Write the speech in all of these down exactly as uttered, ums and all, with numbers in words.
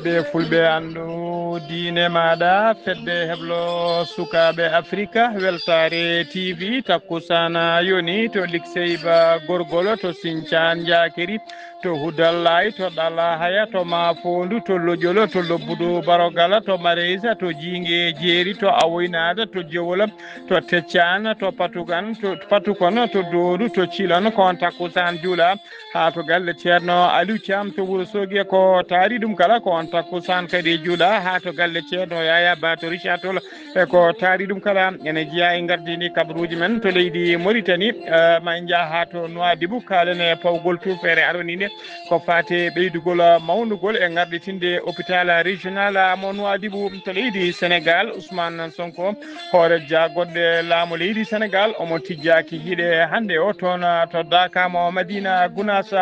Ɓe fulɓe anndu diine maaɗa, fedde heblo sukaaɓe Afrika, Weltaare T V, takkusaana yoni to Likseyba Gorgolo, to Sincaan Njaakiri, to Hudallay, to Ɗalahaya, to Maafoondu, to Loƴolo, to Lobbudu Barogala, to Mareysa, to Jiinge Jeeri, to Awoynaada, to Jowola, to Teccaan, to Patugan, to Patukon, to Doodu, to Cilon, ko on takkusaan juula. Haa to galle Ceerno Aliou Thiam to Wuro Soogi, ko taari ɗum kala ko on takkusaan kadi juula. Haa to galle Ceerno Yaya Ba to Richard Toll, e ko taari ɗum kala ene jeyaa e ngardini kabaruuji men to leydi Mauritanie. Eh, ma en njah haa to Nouadhibou, kaalen e pawgol tuufeere aroniinde ko faati e ɓeydugol mawnugol e ngarɗitinde hôpital régional mo Nouadhibou to leydi Sénégal. Ousmane Sonko, hoore jaagoɗɗe laamu leydi Sénégal, omo tijjaaki hiɗe hannde o toon, ah, to Dakar mo Madina Gounass,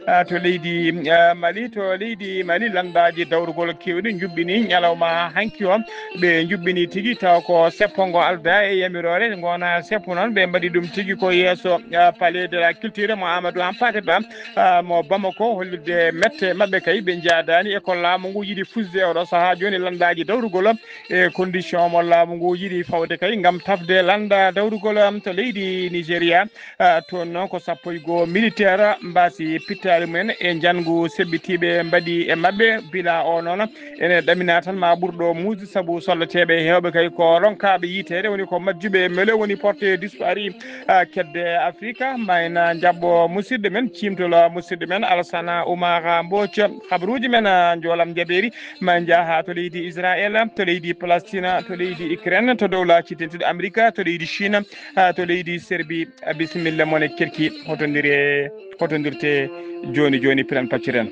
ah, to leydi, ah, Mali. To leydi Mali, lanndaaji dawrugol keewɗi njuɓɓini ñalawma hanki o. Ɓe njuɓɓini tigi taw ko seppo ngo alda e yamiroore, ngona seppo noon ɓe mbaɗi ɗum tigi ko yeeso, ah, Palais de la Culture mo Amadou Hampâté Bâ, ah, mo Bamako, hollirde mette maɓɓe kay ɓe njaadaani e ko laamu ngu yiɗi fusde oɗo sahaa jooni lanndaaji dawrugol e condition mo laamu ngu yiɗi fawde kay ngam tafde lannda dawrugol, um, to leydi Nigeria. Ah, toon noon ko sappo e goo militaire mbaasi pittaali mumen e njanngu seɓɓitiiɓe mbaɗi e maɓɓe. Bila o noon ene ɗamina tan ma ɓurɗo muusde, sabu soldateeɓe heewɓe kay ko ronkaaɓe yiiteede, woni ko majjuɓe mele woni porté disparu, ah, kedde Afrika. Ma en njaɓɓo musidɗo men, ciimtol musidɗo men Alassane Oumar Mbodj. Habaruuji men, ah, njoolam njaɓeeri. Ma en njah haa to leydi Israel, to leydi Palestine, to leydi Ukraine, to dowlaaji dentuɗi Amerika, to leydi Chine, haa to leydi Serbie. Bisimilla mon e kerki, hotondire, hotondirte jooni jooni, piren pacciren.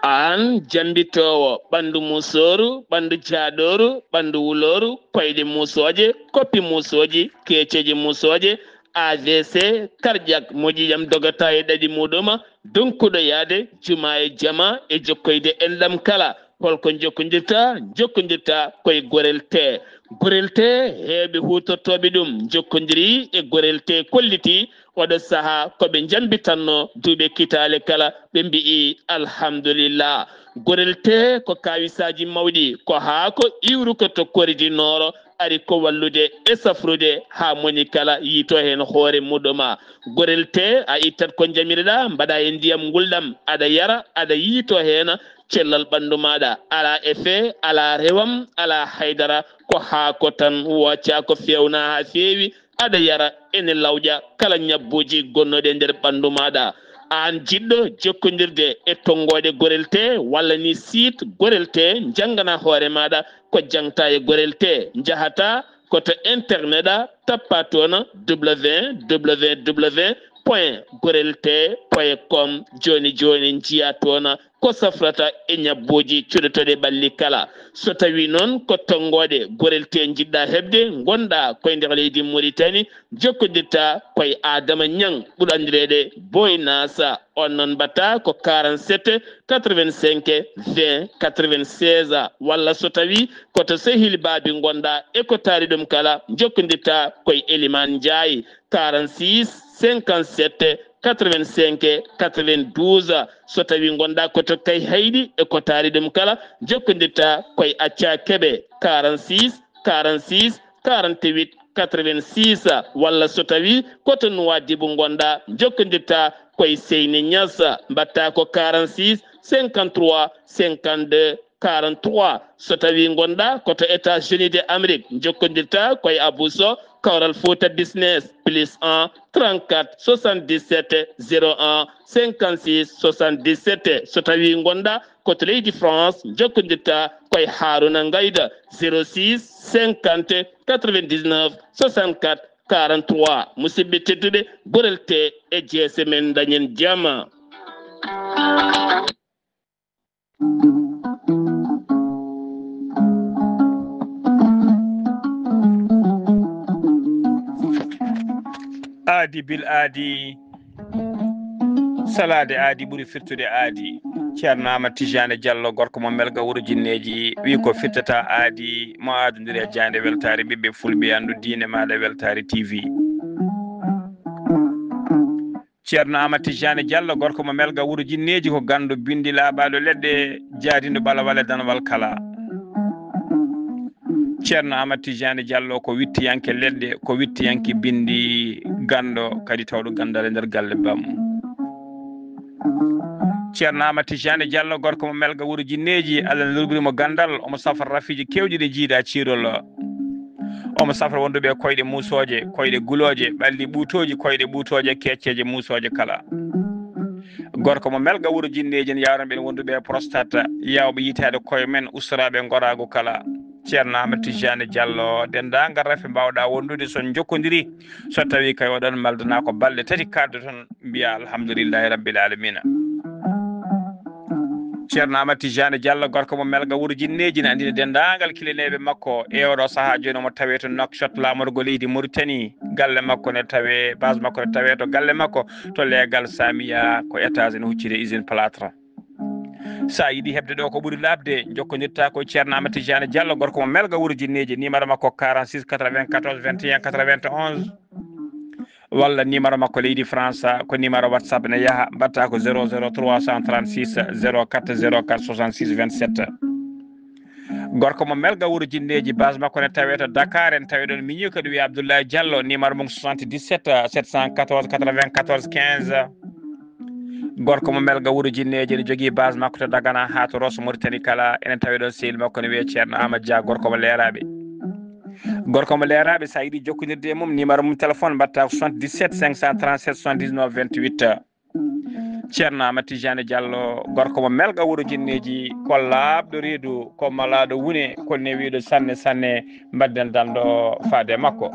Aan jambitoowo, ɓanndu musooru, ɓanndu jaaɗooru, ɓanndu wulooru, koyɗe musooje, koppi musooji, keeceeje musooje, A V C, cardiaque, mo ƴiiƴam dogata e ɗaɗi muuɗum, donkuɗo yahde juma e jama e jokkoyde enɗam kala. Holko njokkondirta? Njokkondirta koye Gorel Tee. Gorel Tee, heewɓe huutortooɓe ɗum njokkondirii e Gorel Tee, kolliti oɗo sahaa ko ɓe njambitanno duuɓi kitaale kala, ɓe mbi'i alhamdulillah. Gorel Tee ko kaawisaaji mawɗi, ko haako iwruko to koridi nooro, ari ko wallude e safrude haa moni kala yiito heen hoore muɗum. Gorel Tee, a ittat ko njamireɗaa, mbaɗa e ndiyam ngulɗam, aɗa yara, aɗa yiito heen, cellal ɓanndu maaɗa, alaa effet, alaa rewam, alaa haydara, ko haako tan, wooca ko feewna haa feewi, aɗa yara, ene lawƴa kala ñabbuuji gonnoɗi e nder ɓanndu maaɗa. Aan jiɗɗo jokkondirde e tonngooɗe Gorel Tee walla ni site Gorel Tee, njanngana hoore maaɗa ko jaŋta e Gorel Tee. Njahata ko to internet a, tappa toon www point gorel tee point com. Jooni jooni njiya toon ko safrata e ñabbuuji cuɗotoɗe ɓalli kala. So tawi noon ko tonngooɗe Gorel Tee njiɗɗa heɓde, ngonɗa koye nder leydi Mauritanie, jokkondirta koye Adama Ñang, ɓurɗo anndireede Boy Nasa. On noon mbaɗta ko quarante-sept quatre-vingt-cinq vingt quatre-vingt-seize, walla so tawi ko to sehil baabi ngonɗa e ko taari ɗum kala, jokkondirta koye Eliman Njaay, quarante-six cinquante-sept quatre-vingt-cinq quatre-vingt-douze. So tawi ngonɗa ko to Kayhayɗi e ko taari ɗum kala, jokkondirta koye Acca Kebe, quarante-six quarante-six quarante-huit quatre-vingt-six, walla so tawi ko to Nouadhibou ngonɗa, jokkondirta koye Seyni Niass, mbaɗta ko quarante-six cinquante-trois cinquante-deux quarante-trois. So tawi ngonɗa ko to États-Unis de Amérique, jokkondirta koye Abou Sow, Kawral Fouta Business, plus un trente-quatre soixante-dix-sept zéro un cinquante-six soixante-dix-sept. So tawi ngonɗa ko to leydi France, jokkondirta koye Haruna Ngayda, zéro six cinquante quatre-vingt-dix-neuf soixante-quatre quarante-trois. Musidɓe tedduɓe, Gorel Tee e jeese men, dañen jama. Aadi bil aadi. Salaade aadi ɓuri firtude aadi. Ceerno Amadou Tidiane Diallo, gorko mo Melga wuro Jinneeji, wi ko firtata aadi, mo aadondiri e jaande weltaare ɓiɓɓe fulɓe, anndu diine maaɗa weltaare T V. Ceerno Amadou Tidiane Diallo, gorko mo Melga wuro Jinneeji, ko ganndo binndi laaɓaaɗo leɗɗe, jaadindo ɓalawale danwal kala. Ceerno Amadou Tidiane Diallo ko wittiyanke leɗɗe, ko wittiyanke binndi, ganndo kadi tawɗo ganndal e nder galle bam. Ceerno Amadou Tidiane Diallo, gorko mo Melga wuro Jinneeji, Allah ne lurbiri mo ganndal, omo safra rafiiji keewɗi ɗe jiidaa ciirol. Omo safra wonduɓe e koyɗe muusooje, koyɗe gulooje, ɓalli ɓuutooji, koyɗe ɓuutooje, kecceeje muusooje kala. Gorko mo Melga wuro Jinneeji en, yawran ɓeen wonduɓe e prostate, yawɓe yitaade koye men, ustoraaɓe ngoraagu kala. Ceerno Amadou Tidiane Diallo, denndaangal rafi mbaawɗaa wondude, so on njokkondiri, so tawii kay oɗon maldana ko balɗe tati kaaddoton, mbiya alhamdulillahi rabbil alamina. Ceerno Amadou Tidiane Diallo, gorko mo Melga wuro Jinneeji, ne anndina denndaangal kilineeɓe makko e oɗo sahaa jooni omo tawee to Nouakchott, laamorgo leydi Mauritanie. Galle makko ne tawee, base makko ne tawee to galle makko to leegal Samiya, ko étage ene hucciti e usine plâtre. So a yiɗi heɓde ɗo ko ɓuri laaɓde, njokkondirta ko Ceerno Amadou Tidiane Diallo, gorko mo Melga wuro Jinneeji, numéro makko quarante-six quatre-vingt-quatorze vingt et un quatre-vingt-onze. Walla numéro makko leydi France, ko numéro WhatsApp ne yaha, mbaɗta ko zéro zéro trois cent trente-six zéro quatre zéro quatre soixante-six vingt-sept. Gorko mo Melga wuro Jinneeji, base makko ne tawee to Dakar, en tawi ɗon miñi ko ɗum wiya Abdoulaye Diallo, numéro mum soixante-dix-sept sept cent quatorze quatre-vingt-quatorze quinze. Gorko mo Melga wuro Jinneeji, ene jogii base makko to Dagana haa to Rosso Mauritanie kala, ene tawi ɗon sehil makko ne wiyee Ceerno Amadou Dia, gorko mo Leeraaɓe. Gorko mo Leeraaɓe, so a yiɗi jokkondirde e mum, numéro mum téléphone mbaɗta ko soixante-dix-sept cinq cent trente-sept soixante-dix-neuf vingt-huit. Ceerno Amadou Tidiane Diallo, gorko mo Melga wuro Jinneeji, ko laaɓɗo reedu, ko malaaɗo wune, ko newiiɗo sanne sanne, mbaɗden danndo faade e makko.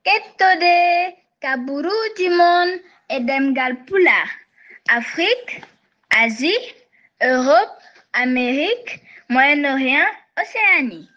Kettode kaburuuji mon e ɗemngal Pulaar, Afrique, Asie, Europe, Amérique, Moyen-Orient, Océanie.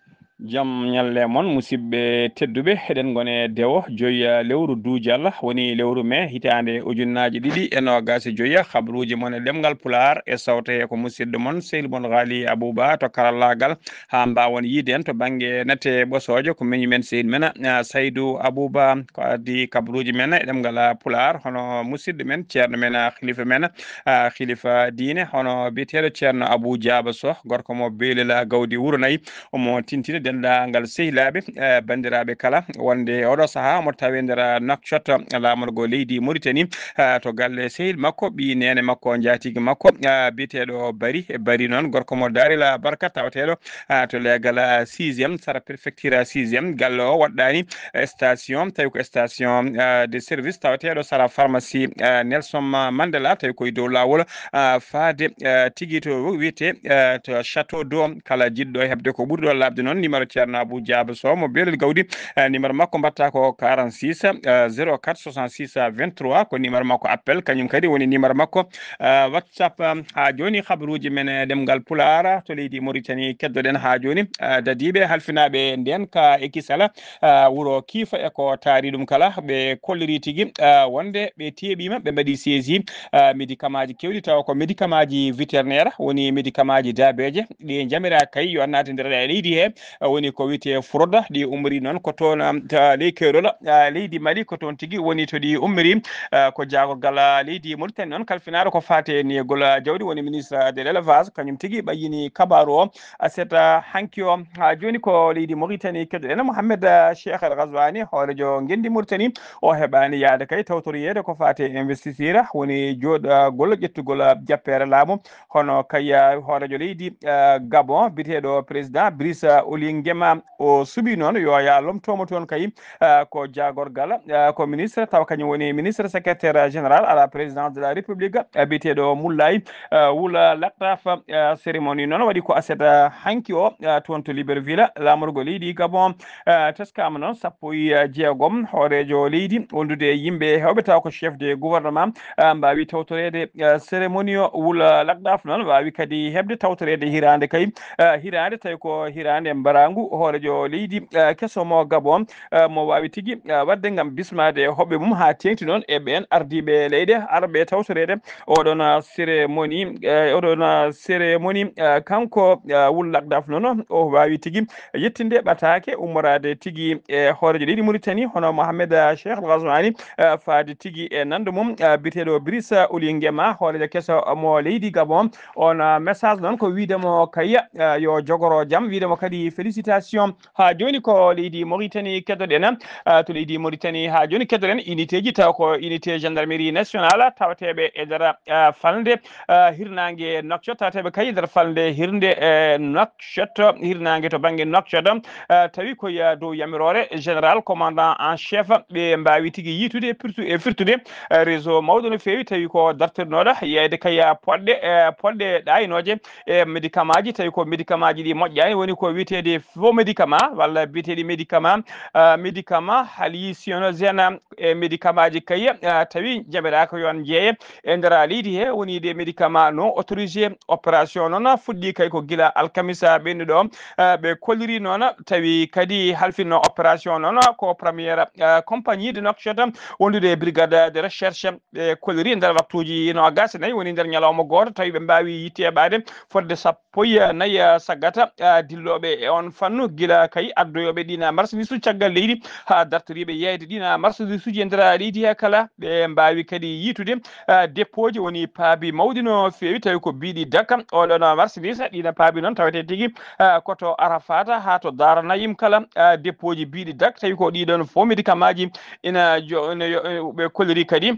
Jam ñalle mon, musidɓe tedduɓe, eɗen ngoni e dewo joyi lewru duujal, woni lewru mee hitaande ujunnaaji ɗiɗi e noogaas e joyi. Habruuji mon e ɗemngal Pulaar e sawte ko musidɗo mon, sehil mon Ghali Abouba to karallaagal, haa mbaawon yiide en to bannge nate ɓosoojo, ko miñi men sehil men, ah, Saydou Abouba, ko addi kabruuji men e ɗemngal Pulaar, hono musidɗo men, ceerno men, ah, khalifa men, ah, khalifa diine, hono biyeteeɗo Ceerno Abou Diaba Soh, gorko mo Beelel Gawdi Wuro Nayi, omo tintina denndaangal sehilaaɓe, eh, banndiraaɓe kala, wonde oɗo sahaa omo tawee nder Nouakchott, laamorgo leydi Mauritanie, ah, to galle sehil makko, ɓii neene makko, njaatigi makko, ah, biyeteeɗo Bari, Bari noon, gorko mo Daarel Barka, tawateeɗo, ah, to leegal, ah, sixième, sara préfecture sixième, galle o waɗɗaani, eh, station, tawi ko station, ah, de service, tawateeɗo sara pharmacie, ah, Nelson Ma-, Mandela, tawi koye dow laawol, ah, faade, ah, tigi to wiyetee, ah, to Château d'Eau. Kala jiɗɗo heɓde ko ɓuri ɗo laaɓde noon, numéro Ceerno Abou Diaba Sow mo Beelel Gawdi, ah, numéro makko mbaɗta ko quarante-six, ah, zéro quatre soixante-six vingt-trois, ko numéro makko appel, kañum kadi woni numéro makko, ah, WhatsApp. Ah, haa jooni, habruuji men e ɗemngal Pulaar to leydi Mauritanie keddoɗen haa jooni, ah, dadiiɓe halfinaaɓe ndeen ka e kisala, ah, wuro Kiifa e ko taari ɗum kala, ɓe kolliri tigi, ah, wonde ɓe teeɓiima, ɓe mbaɗi saisi, ah, médicamentji keewɗi, tawa ko médicamentji vétérinaire, woni médicamentji daabeeje, ɗi njamiraa kay yo naatindira e leydi he, ah, woni ko wiyetee fraude, ɗi ummori noon ko toon, ah, ley keerol, ah, leydi Mali, ko toon tigi woni to ɗi ummori, ah, ko jaagorgal, ah, leydi Mauritanie noon, kalfinaaɗo ko faati e neegol, ah, jawdi, woni ministre de l'élevage, kañum tigi ɓayyini kabaaru o, aset, ah, hanki o. Haa jooni ko leydi Mauritanie keɗoɗen Mohamed, ah, Cheikh El Ghazouani, hooreejo ngenndi Mauritanie. O heɓaani yahde kay tawtoriyeede ko faati e investiture, woni jooɗagol, ƴettugol, ah, jappeere laamu. Hono kay, ah, hooreejo leydi, ah, Gabon, biyeteeɗo président Brice, ah, Oligui Ngema o suɓi noon yo ya lomtomo toon kay, ah, ko jaagorgal, ah, ko ministre, tawa kañum woni ministre secrétaire général à la présidence de la République, ah, biyeteeɗo Moulay, ah, Wula Laktaf. Ah, cérémonie noon waɗi ko aset, ah, hanki o, ah, toon to Libreville, laamorgo leydi Gabon, ah, teskaama noon sappo e jeegom hooreejo leydi, wondude e yimɓe heewɓe, tawa ko chef de gouvernement, ah, mbaawi tawtoreede, ah, cérémonie o. Wula Laktaf noon waawi kadi heɓde tawtoreede hiraande kay, ah, hiraande tawi ko hiraande mbaraangu hooreejo leydi, ah, keso mo Gabon, ah, mo waawi tigi, ah, waɗde ngam bismaade hoɓɓe mum haa teeŋti noon e ɓeen ardiiɓe leyɗe arɓe tawtoreede oɗon, ah, cérémonie, eh, oɗon, ah, cérémonie, ah, kanko, ah, Wul Lakdaf noon o waawi tigi yettinde ɓataake ummoraade tigi e hooreejo leydi Mauritanie hono Mohamed, ah, Cheikh Al Ghazouani, ah, faade tigi e nanndo mum, ah, biyeteeɗo Brice Oligui Nguema hooreejo keso mo leydi Gabon. On, ah, message noon ko wiide mo kayya, ah, yo jogoro jam, wiide mo kadi félicitation. Haa jooni ko leydi Mauritanie keddoɗen, ah, to leydi Mauritanie haa jooni keddoɗen unité ji, taw ko unité gendarmerie nationale tawateeɓe e nder, ah, falnde, ah, hirnaange Nouakchott, tawateeɓe kay e nder falnde hirnde, eh, Nouakchott, hirnaange to bannge Nouakchott, ah, tawi ko ya dow yamiroore général commandant en chef ɓe mbaawi tigi yiitude e pirtu-, e firtude, eh, réseau mawɗo no feewi, tawi ko dartirinooɗo yeeyde kay, ah, poɗɗe, eh, poɗɗe ɗaaynooje e médicament ji, tawi ko médicament ji ɗi moƴƴaani, woni ko wiyeteeɗi faux médicament walla biyeteeɗi médicament, ah, médicament hallucinogène e médicament ji kay, ah, tawi jaɓiraaka yo on jeeye e nder leydi he, woni des médicaments non autorisés. Opération noon fuɗɗi kay ko gila alkamisa ɓennuɗo, ah, ɓe kolliri noon, tawi kadi halfinno opération noon ko première, ah, compagnie de Nouakchott wondude e brigade de recherche. Ɓe kolliri nder waktuuji noogaas e nayi, woni nder ñalawma gooto, tawi ɓe mbaawi yitte e ɓaade fodde sappo e nayi, ah, saggata, ah, dillooɓe e on fannu, gila kay addoyooɓe ɗiin marchandise uji caggal leydi haa dartoriiɓe yeeyde ɗiin marchandise uji e nder leydi he kala. Ɓe mbaawi kadi yiitude, ah, dépôt ji, woni paabi mawɗi no feewi, tawi ko biiɗi dakka oɗon marchandise. Ɗiin paabi noon tawetee tigi, ah, ko to Arafata haa to Daara Nayim kala, ah, dépôt ji biiɗi dakka, tawi ko ɗiɗon faux médicament ji ina jo-, ina yo-, ɓe kolliri kadi.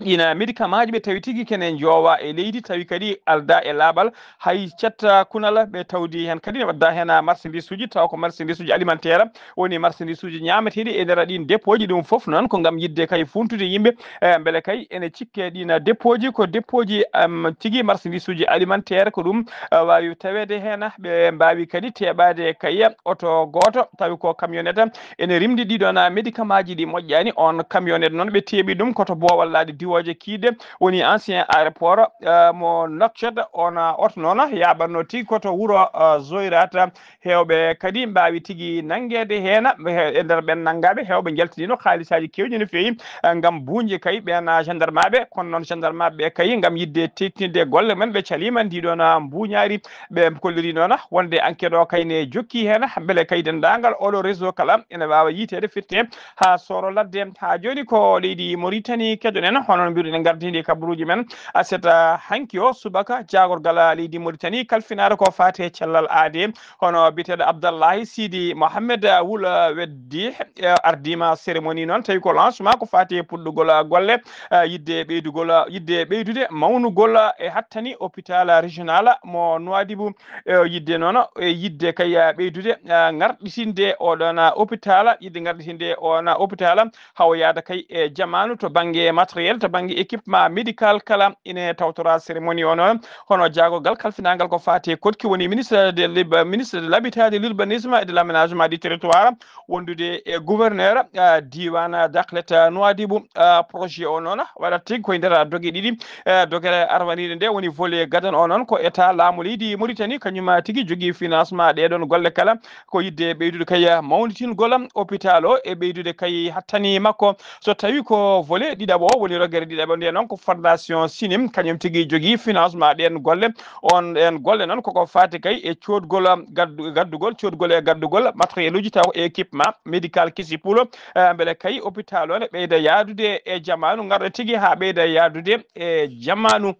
Ina médicament ji ɓe tawi tigi kene njoowa e leydi, tawi kadi alda e laaɓal, hay cetta kunala ɓe tawdi heen kadi ne wadda heen marchandise uji, taw ko marchandise uji alimentaire, woni marchandise uji ñaameteeɗi e nder ɗiin dépôt ji. Ɗum fof noon ko ngam yiɗde kay funtude yimɓe, eh, mbele kay ene cikke ɗiin dépôt ji ko dépôt ji, em, tigi marchandise uji alimentaire, ko ɗum, eh, waawi taweede heen. Ɓe mbaawi kadi teɓaade kay oto gooto, tawi ko camionnette ene rimdi ɗiɗon médicament ji ɗi moƴƴaani. On camionnette noon ɓe teɓi ɗum ko to boowal laaɗe diwooje kiiɗe, woni ancien aéroport, eh, mo Nouakchott. On, eh, oto noon yaaɓatno tigi ko to wuro, eh, Zoirata. Heewɓe kadi mbaawi tigi nanngeede heen, he-, e nder ɓeen nanngaaɓe, heewɓe njaltiniino haalisaaji keewɗi no feewi, eh, ngam buuñde kay ɓeen, eh, gendarmeɓe. Kono noon gendarmeɓe kay ngam yiɗde teeŋtinde golle men, ɓe caliima ndiɗon, eh, mbuuñaari. Ɓe kolliri noon wonde enquête o kay ne jokki heen, mbele kay denndaangal oɗo réseau kala ene waawa yiiteede firte haa sooro ladde. Haa jooni ko leydi Mauritanie keɗoɗen, hono no mbiruɗen gardini kabaruuji men aset, ah, hanki o subaka, jaagorgal leydi Mauritanie kalfinaare ko faati e cellal aade, hono biyeteeɗo Abdallahi Sidi Mohamed, ah, Wul, ah, Weddi, eh, ardiima cérémonie noon, tawi ko lancement ko faati e puɗɗugol, ah, golle, ah, yiɗde ɓeydugol, ah, yiɗde ɓeydude mawnugol, ah, e hattani hôpital régional mo Nouadhibou, e o yiɗde noon, e yiɗde kay, ah, ɓeydude, ah, ngarɗitinde oɗon, ah, hôpital, yiɗde ngarɗitinde on, ah, hôpital, hawo yaada kay e jamaanu to bannge matériel, to bannge équipement médical kala ine tawtora cérémonie o noon. Hono jaagorgal kalfinaangal ko faati e koɗki woni ministre de l'urb-, ministre de l'habitat, de l'urbanisme et de l'aménagement du territoire, wondude e gouverneur, ah, diiwaan Dakhlet, ah, Nouadhibou. Ah, projet o noon waɗat tigi koye nder doge ɗiɗi. Eh, dogere arwaniire nde woni volet gadano o noon ko état laamu leydi Mauritanie, kañum tigi jogii financement ɗee ɗoon golle kala. Ko yiɗde ɓeydude kay mawnitingol hôpital o e ɓeydude kay hattani makko. So tawi ko volet ɗiɗaɓo o woni rogere ɗiɗaɓo nde noon ko fondation Sinim, kañum tigi jogii financement ɗeen golle. On ɗeen golle noon koko faati kay e coodgol gaddu-, gaddugol, coodgol e gaddugol matériel uji taw e équipement médical kesi pulo, eh, mbele kay hôpital o ne ɓeyda yaadude e jamaanu, ngarɗo tigi haa ɓeyda yaadude e jamaanu.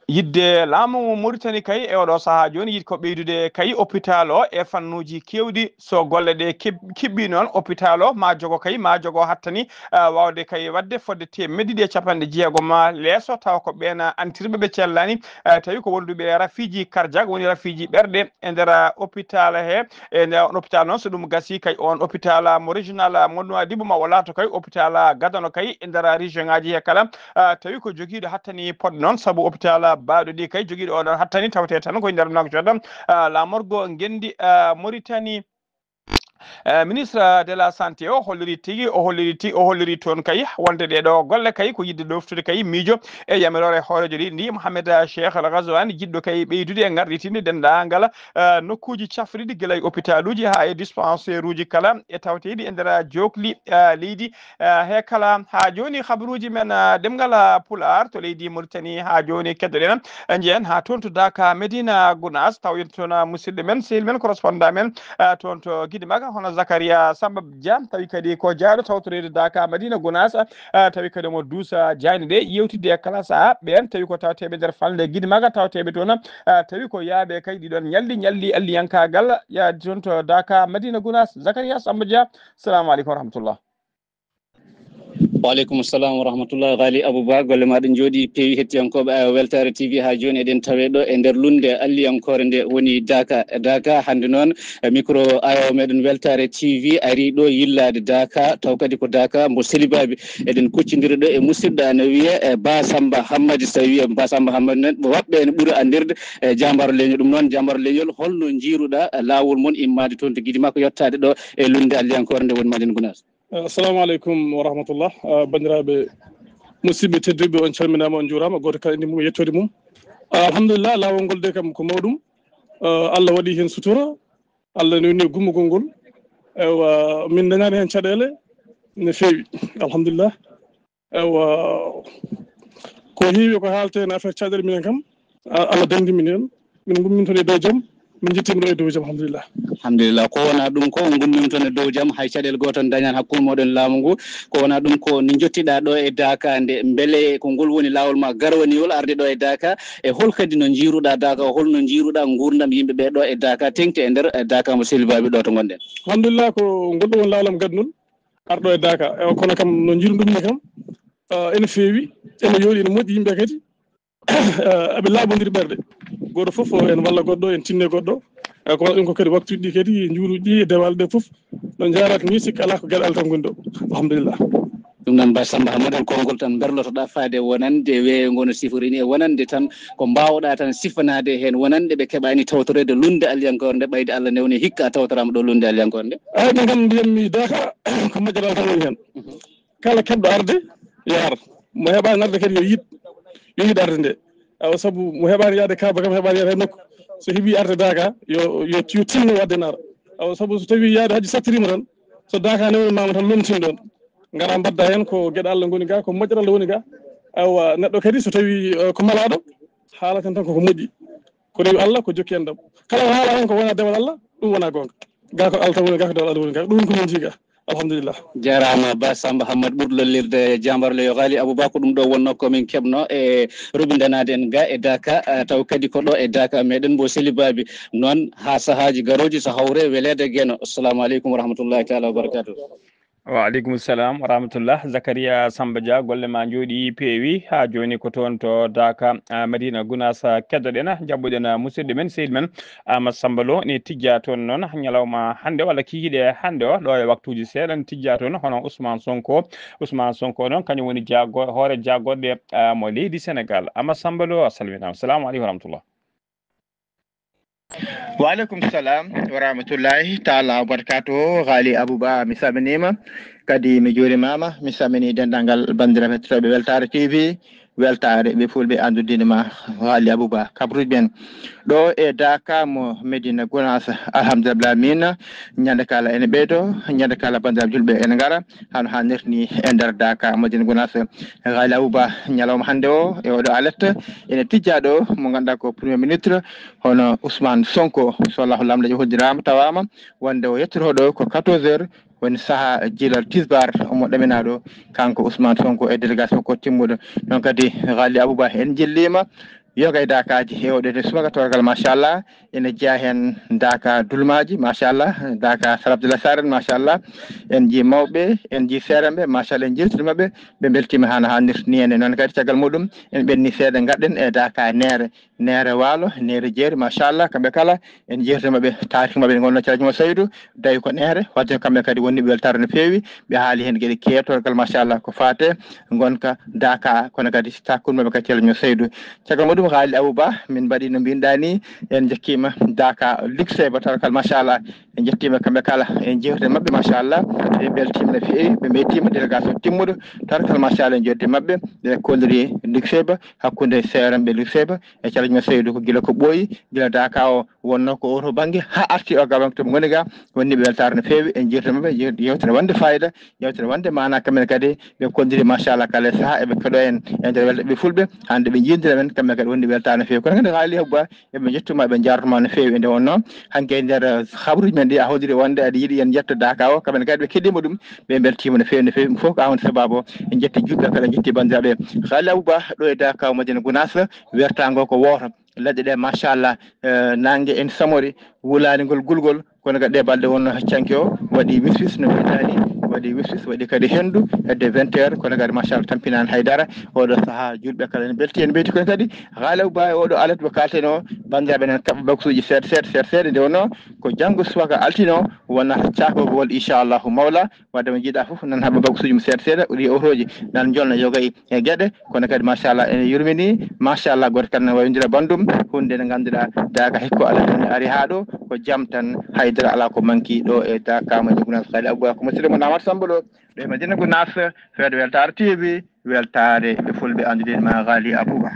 Yidde laamu Mauritanie kay e oɗo sahaa jooni yiɗi ko ɓeydude kay hôpital o e fannuuji keewɗi. So golle ɗe kib-, kiɓɓi noon, hôpital o ma jogo kay, ma jogo hattani, ah, waawde kay waɗde fodde teemedde ɗiɗi e capanɗe jeegom leeso, tawa ko ɓeen antirɓe ɓe cellaani, ah, tawi ko wonduɓe e rafiiji cardiaque, woni rafiiji ɓerɗe e nder, ah, hôpital he. E nder on hôpital noon, so ɗum gasi kay on hôpital, ah, mo régional, ah, mo Nouadhibou ma o laato kay hôpital, ah, gadano kay e nder région ngaji he kala, ah, tawi ko jogiiɗo hattani podde noon, sabu hôpital, ah, baawɗo ɗi kay jogiiɗo oɗon hattani tawte tan koye nder Nouakchott, ah, laamorgo ngenndi, ah, Mauritanie. Eh, ministre de la santé o holliri tigi, o holliri ti-, o holliri toon kay wonde ɗee ɗo golle kay ko yiɗde ɗoftude kay miijo e yamiroore hooreejo leydi ndi, Mohamed Cheikh Al Ghazouani, jiɗɗo kay ɓeydude e ngarɗitinde denndaangal, eh, nokkuuji cafriɗi gila e hôpitaluuji haa e dispensaire uji kala e tawteeɗi e nder jookli, eh, leydi, eh, he kala. Haa jooni, habaruuji men, eh, ɗemngal, eh, Pulaar to leydi Mauritanie. Haa jooni, keddoɗen, eh, njeyen haa toon to Daaka, Medina Gounass, taw yetto toon, eh, musidɗo men, sehil men, correspondant men, eh, toon to Gidimaka, hono Zakaria Samba Dia, tawi kadi ko jeyaaɗo tawtoreede Daaka, Medina Gounass, eh, tawi kadi omo duusa jaaynde ɗe, yewtidde e kala sahaa ɓeen, tawi ko tawteeɓe nder falnde Gidimaka, tawteeɓe toon, eh, tawi ko yahɓe kay ɗiɗon ñalɗi, ñalɗi alliyankaagal, yaadi toon to Daaka, Medina Gounass. Zakaria Samba Dia, salamu aleykum wa rahmatullah. Wa aleykum salam wa rahmatullah. Ghali Abou Ba, golle ma ɗe njooɗi peewi. Hettiyankooɓe, eh, Weltaare T V, haa jooni eɗen tawe ɗo e nder lunnde alliyankoore nde woni Daaka. Daaka, hannde noon, eh, micro ayo meɗen Weltaare T V ari ɗo yillaade Daaka, taw kadi ko Daaka mo Selibaabi. Eɗen kuccondiri ɗo e musidɗo ana wiyee, eh, Ba Samba Hammadi. So tawi wiyee Ba Samba Hammadi noon, woɓɓe ene ɓuri anndirde, eh, Jaambaaro Leñol. Ɗum noon, Jaambaaro Leñol, holno njiiruɗaa, eh, laawol mon immaade toon to Gidimaka yettaade ɗo e lunnde alliyankoore nde woni Medina Gounass? Eh, assalamu aleykum wa rahmatullah. Eh, banndiraaɓe musidɓe tedduɓe, on calminaama, on njuuraama, gooto kala innde mum e yettoode mum. Eh, alhamdulillah, laawol ngol de kam ko mawɗum. Eh, Allah waɗi heen sutura, Allah newni gummugol ngol. Ewa, min dañaani heen caɗeele no feewi, alhamdulillah. Ewa, ko heewi ko haalte heen affaire caɗeele, minen kam, a-, Allah danndi min heen. Min ngummintono e dow jam, min njettii mo ɗo e dow jam, alhamdulillah. Alhamdulillah. Ko wonaa ɗum ko ngummintono e dow jam, hay caɗeele gooto dañaani hakkunde mooɗon laamu ngu. Ko wonaa ɗum ko no njottiɗaa ɗo e Daaka nde, mbele ko ngol woni laawol ma garwaniwol arde ɗo e Daaka? E hol kadi no njiiruɗaa Daaka, hol no njiiruɗaa nguurndam yimɓe ɓe ɗo e Daaka, teŋti e nder, eh, Daaka mo Selibaabi ɗo to ngonɗen? Alhamdulillah, ko ngol ɗo woni laawol am gadnol arɗo e Daaka. E kono kam no njiiruɗum ni kam, eh, ene feewi, ene yooɗi, ene moƴƴi yimɓe kadi. Eh, aɓe laaɓondiri ɓerɗe. Gooto fof ene walla goɗɗo, ene tinne goɗɗo. Eh, kono ɗum ko kadi waktuuji ɗi kadi, njuuruuji ɗi, e dewal ɗe fof. No njaaraaka ni, sikki alaa ko geɗal tan ngoni ɗo. Alhamdulillah. Ɗum noon, Ba Samba Hammadi, konngol tan mberlotoɗaa faade wonande weeyo ngo no sifori ni, e wonande tan ko mbaawɗaa tan sifanaade heen wonande ɓe keɓaani tawtoreede lunnde alliyankoore nde, ɓayde Allah newni hikka a tawtoraama ɗo lunnde alliyankoore nde? Eey, min kam mbiyatmi Daaka, ko majjal tan woni heen. Mhm. Kala keɓɗo arde, yo ar. Mo heɓaani arde kadi, yo yiɗ, yo yiɗ arde nde. Awa, sabu mo heɓaani yahde Kaaba kam, heɓaani yahde hay nokku. So heɓii arde Daaka, yo, yo, yo tinno waɗde naara. Awa, sabu so tawii yahde hajji sattiriima tan, so Daaka newnimaama tan, lomtin ɗoon. Ngara mbadda heen, ko geɗe Allah ngoni ga, ko moƴƴere Allah woni ga. Awa, neɗɗo kadi so tawii, eh, ko malaaɗo, haalaten tan koko moƴƴi. Ko rewi Allah, ko jokki enɗam. Kala ko haala heen ko wona dewal Allah, ɗum wona goonga. Ga ko Allah tan woni ga, ko dewal Allah woni ga. Ɗum ko min njiiga. Alhamdulillah. Jaaraama Ba Samba Hammadi, ɓurɗo lollirde Jaambaaro Leñol. Ghali Abou Ba, ko ɗum ɗo wonnoo ko min keɓnoo e roɓindanaade en ga e Daaka, eh, taw kadi ko ɗo e Daaka meɗen mbo Selibaabi. Noon haa sahaaji garooji so hawre weleede Geno. Assalamu aleykum wa rahmatullahi taala wa barakatuh. Wa aleykum salam wa rahmatullah. Zakaria Samba Dia, golle ma njooɗi peewi. Haa jooni ko toon to Daaka, ah, Madina Gounass, ah, keddoɗen, ah, njaɓɓuɗen, ah, musidɗo men, sehil men, Amadou Samba Lo, ne tijja toon noon ñalawma hannde walla kikiiɗe hannde o, ɗo e waktuuji seeɗa ne tijja toon, hono Ousmane Sonko. Ousmane Sonko noon, kañum woni jaago-, hoore jaagorɗe, ah, mo leydi Sénégal. Amadou Samba Lo, a salminaama. Salamu aleykum wa rahmatullah. Wa aleykum salam wa rahmatullahi taala wa barakatuhu. Ghali Abou Ba, mi salminiima. Kadi mi juurimaama. Mi salmini denndaangal banndiraaɓe hettotooɓe Weltaare T V. Weltaare ɓe fulɓe anndude ma, Ghali Abou Ba. Kabruuji men ɗo e Daaka mo Medina Gounass. Alhamdulillah, min ñande kala ene ɓeydo, ñande kala banndiraaɓe julɓe ene ngara. Hano hannirta ni e nder Daaka, Madina Gounass. Ghali Abou Ba, ñalawma hannde o e oɗo alerte ene tijja ɗo mo ngannduɗaa ko Premier Ministre, hono Ousmane Sonko. So Allahu Laamɗo hoddiraama, tawaama wonde o yettoto ɗo ko quatorze heures, woni saha jilal tisbar, omo ɗaminaa ɗo, kanko Ousmane Sonko e délégation ko timmuɗo. Noon kadi, Ghali Abou Ba, en njilliima. yoga e daakaaji e oɗo de subaka torgal, machallah. Ene jeya heen daaka dulmaaji, machallah, daaka Sar Abdullah Sar en, machallah. En njii mawɓe, en njii seerenɓe, machallah, en njeewtidi maɓɓe, ɓe mbeltiima hano haanirta ni. Ene noon kadi caggal muɗum en ɓenni seeɗa, ngarɗen e daaka Neere, Neere Waalo, Neere Jeeri, machallah, kamɓe kala en njeewtidi maɓɓe, taariki maɓɓe ngonno Calaj mo Saydu, tawi ko Neere, wadde kamɓe kadi wonniɓe weltaare no feewi, ɓe haali heen geɗe keewtorgal, machallah, ko faate ngonka daaka, kono kadi takkude maɓɓe kadi Calaj mo Saydu. Caggal muɗum, Haali Abou Ba, min mbaɗi no mbinɗa ni, en njettiima daaka Luxeba torgal, machallah, en njettiima kamɓe kala, en jeewtide maɓɓe, machallah, ɓe mbeltiima no feewi, ɓe mbeltiima délégation timmuɗo torgal, machallah, en jeewtide maɓɓe, ɓe kolliri Luxeba, hakkunde seerenɓe Luxeba e Calaj mo Saydu, ko gila ko ɓooyi, gila daaka o wonno ko oto bannge, haa arti o gaban to ɓe ngoni ga, wonniɓe weltaare no feewi, en jeewtide maɓɓe, jeew-, yewtere wonde fayida, yewtere wonde maana, kamɓe kadi ɓe kolliri, machallah, kala e saha eɓe keɗo en e nder weltaare ɓe fulɓe, hannde ɓe njiidira men, kamɓe kadi wonde weltaare no feewi. Kono kadi Haali Abou Ba, eɓe njettuma, ɓe njaartuma no feewi. Nde wonno hanke e nder, eh, habruji men ɗi a holliri wonde aɗa yiɗi en yetta daaka o, kamɓe kadi ɓe keɗima ɗum, ɓe mbeltima no feewi, no feewi. Ɗum fof ko an sababu o. En jetti juɓɓe kala, en jetti banndiraaɓe. Haali Abou Ba ɗo e daaka o Madina Gounass, wertago ko wooto. Leɗɗe ɗe, machallah, eh, nangue en samori, wulaani ngol gulgol, kono kadi ɗe balɗe wonno heccanke o, waɗi wiswis no weltaani, waɗi wiswis, waɗi kadi henndu hedde vingt heures, kono kadi, machallah, tampinaani haydara. Oɗo saha juulɓe kala ene mbelti, en mbeyti kono kadi Haali Abou Ba e oɗo alet mo kalten o, banndiraaɓe nan kaɓɓa baksuuji seeɗa seeɗa, seeɗa seeɗa, nde wonno ko janngo subaka altine o wonata cakogol, inchallahu mawla. Wadde mo jiiɗa fof nan haɓɓa baksuuji mum seeɗa seeɗa, ɗi otoji nan jolna yoga e, e geɗe, kono kadi, machallah, ene yurmini, machallah, goto kala ne wayodira banndum, hunde nde ngannduɗaa daaka hikko alaa heen ari haa ɗo, ko jam tan, haydara alaa ko manki ɗo e daaka mo Gunaas. Haali Abou Ba ko musidɗo mon Amat Samba Lo, ɗo e Madina Gunaas, fedde Weltaare T V, weltaare ɓe fulɓe anndude ma Haali Abou Ba.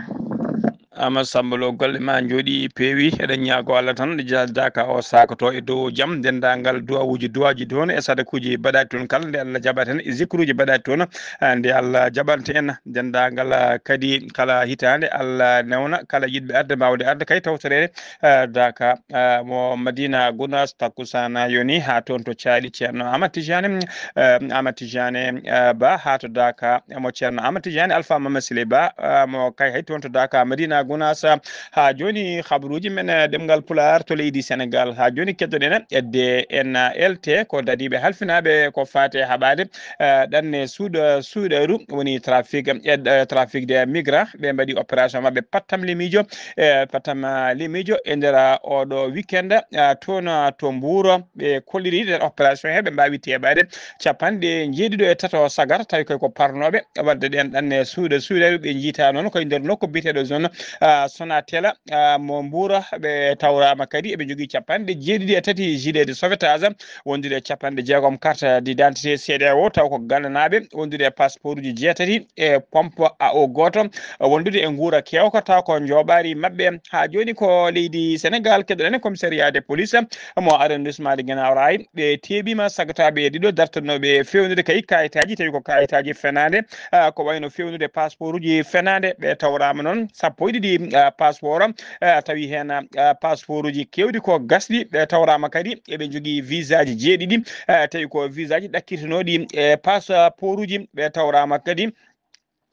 Amat Samba Lo, golle ma njooɗi peewi. Eɗen ñaago Allah tan, nde ja-, daaka o saakoto e dow jam, denndaangal duwawuuji, duwaaji toon e sadakuuji mbaɗaaki toon kala, nde Allah jaɓata heen, e zikruuji mbaɗaaki toon, ah, nde Allah jaɓanta en. Denndaangal, ah, kadi kala hitaande, Allah newna kala yiɗɓe arde, mbaawde arde kay tawtoreede, ah, daaka, ah, mo Madina Gunaas, takkusaan yoni haa toon to Caali Ceerno Amat Tijaani, eh, Amat Tijaani, eh, Ba, haa to daaka mo Ceerno Amat Tijaani Alfa Mama Sile Ba, eh, mo kay hay toon to daaka Madina Gunaas. Haa jooni, habruuji men, eh, ɗemngal Pulaar to leydi Senegaal. Haa jooni, keddoɗen edde N L T, ko dadiiɓe halfinaaɓe ko faati e haɓaade, eh, ɗanne suuɗa-, suuɗeeru, woni trafic, eh, trafic des migrants. Ɓe mbaɗi opération maɓɓe pattam lemiijo, eh, pattam, ah, lemiijo e nder, ah, oɗo weekend, ah, toon, ah, to Mbuur. Ɓe kolliri nder opération he ɓe mbaawi teeɓaade capanɗe njeeɗiɗo e tato sagar, tawi koy ko parnooɓe wadde ɗeen ɗanne suuɗa-, suuɗeeru. Ɓe njiita noon koye nder nokku biyeteeɗo zone, ah, Sonatel, ah, mo Mbuur. Ɓe tawraama kadi eɓe njogii capanɗe jeeɗiɗi e tati gilet de sauvetage, wondude e capanɗe jeegom carte d'identité C D A O, taw ko ganndanaaɓe, wondude e passeportuji jeetati e pompe A O gooto, wondude e nguura keewka, taw ko njooɓaari maɓɓe. Haa jooni ko leydi Senegaal, keɗoɗen commissariat de police mo arrondissement de Guinaw Rail, ɓe teeɓiima sagataaɓe ɗiɗo dartanooɓe feewnude kay kayitaaji, tawi ko kayitaaji fenaande, ah, ko wayno feewnude passeportuji fenaande. Ɓe tawraama noon sappo e ɗiɗi, ah, passeport, ah, tawi heen, ah, passeportuji keewɗi ko gasɗi. Ɓe tawraama kadi eɓe njogii visaaji jeeɗiɗi, ah, tawi ko visaaji ɗakkirtinooɗi e passeportuji. Ɓe tawraama kadi,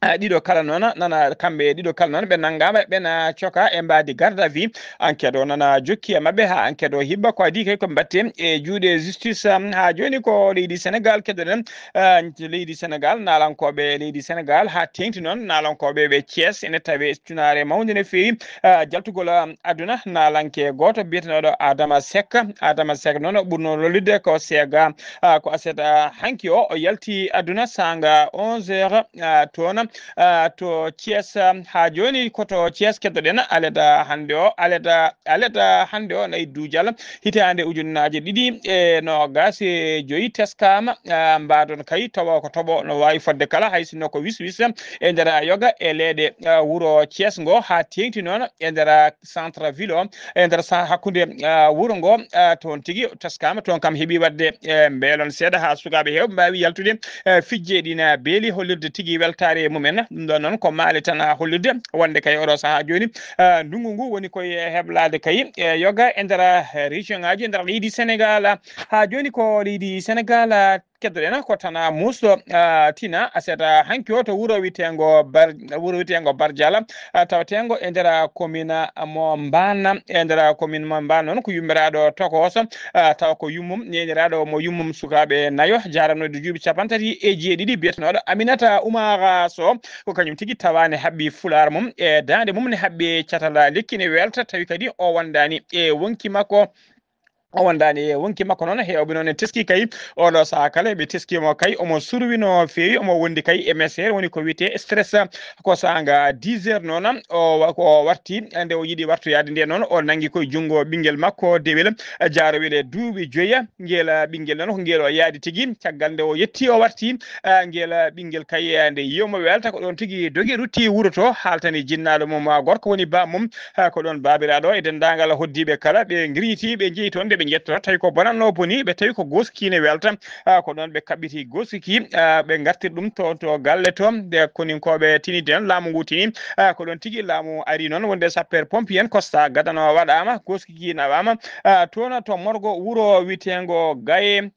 ah, ɗiɗo kala noon, nana kamɓe ɗiɗo kala noon, ɓe nanngaama, ɓe na coka e mbaadi garde à vue. Enquête o nana jokki e maɓɓe haa enquête o hibba. Ko adii kay ko mbaɗte e juuɗe justice, um, haa jooni ko leydi Senegaal keɗoɗen, ah, leydi Senegaal, naalankooɓe leydi Senegaal, haa teeŋti noon naalankooɓe ɓe Thiès ene tawe cunaare mawnde no feewi, ah, jaltugol, ah, aduna. Naalanke gooto biyetenooɗo Adama Seck. Adama Seck noon o ɓurno lollirde ko Sega, ah, ko aset, ah, hanki o, o yalti aduna saanga onze heures, ah, toon, ah, to Thiès. Haa jooni ko to Thiès keɗoɗen aleta hannde o, aleta, aleta hannde o nayi duujal hitaande ujunnaaje ɗiɗi e noogaas e joyi teskaama, ah, mbaadon kay tawa ko toɓo no waawi fodde kala, hay sinno ko wis wis e nder yoga e leeɗe, ah, wuro Thiès ngo, haa teeŋti noon e nder centre ville o, e nder sa-, hakkunde, ah, wuro ngo, ah, toon tigi teskaama, toon kam heɓi waɗde, eh, mbeelon seeɗa haa sukaaɓe heewɓe mbaawi yaltude, eh, fijje ɗi na beeli, hollirde tigi weltaare e mumen. Ɗum ɗoon noon ko maale tan haa hollirde wonde kay oɗo sahaa jooni, ah, ndunngu ngu woni koye heblaade kay, eh, yoga e nder, eh, région ngaaji e nder leydi Senegaal. Haa jooni ko leydi Senegaal, ah, Keddoɗen ko Tana Muus, ah, Tina Aset, ah, hanki o to wuro witeengo Bar-, wuro witeengo Barjala, ah, tawateengo e nder, ah, commune, ah, mo Mbana, e nder, ah, commune mo Mbana noon ko yummiraaɗo tokooso, ah, tawa ko yummum, neeniraaɗo mo yummum sukaaɓe nayo, jaaranooɗo duuɓi capanɗe tati e jeeɗiɗi, biyetenooɗo Aminata Oumar Sow, ko kañum tigi tawaani haɓɓi fulaar mum, e daande mum ne haɓɓi catal lekki ne welta, tawi kadi o wondaani e wonki makko. O wondaani e wonki makko noon, heewɓe noon en teski kay, oɗo sahaa kala ɓe teski mo kay, omo surwi no feewi, omo wondi kay e meseer, woni ko wiyetee stress. Ko saanga dix heures noon, o wa-, ko o warti, nde o yiɗi wartoyaade nde noon, o nanngi koye junngo ɓinngel makko dewel, jaarowel e duuɓi joyi. Ngel, ah, ɓinngel noon, ko ngel o yaadi tigi. Caggal nde o yetti, o warti, ah, ngel, ah, ɓinngel kay, ah, nde yiyo mo welta, ko ɗoon tigi dogi rutti wuro to, haaltani jinnaaɗo mum, ah, gorko woni baaba mum, ah, ko ɗoon baabiraaɗo e denndaangal hoddiiɓe kala, ɓe ngirñiti, ɓe njehi toon nde ɓe njetto, tawi ko bonannoo boni, ɓe tawi ko gooski ne welta, ah, ko ɗoon ɓe kaɓɓiti gooski ki, ah, ɓe ngartiri ɗum to, to galle to, nde koninkooɓe tinidi noon, laamu ngu tini, ah, ko ɗoon tigi laamu ari noon, wonde sapeur pompier en constat gadano waɗaama, gooski ki nawaama, ah, toon to morgo wuro witeengo Gaye.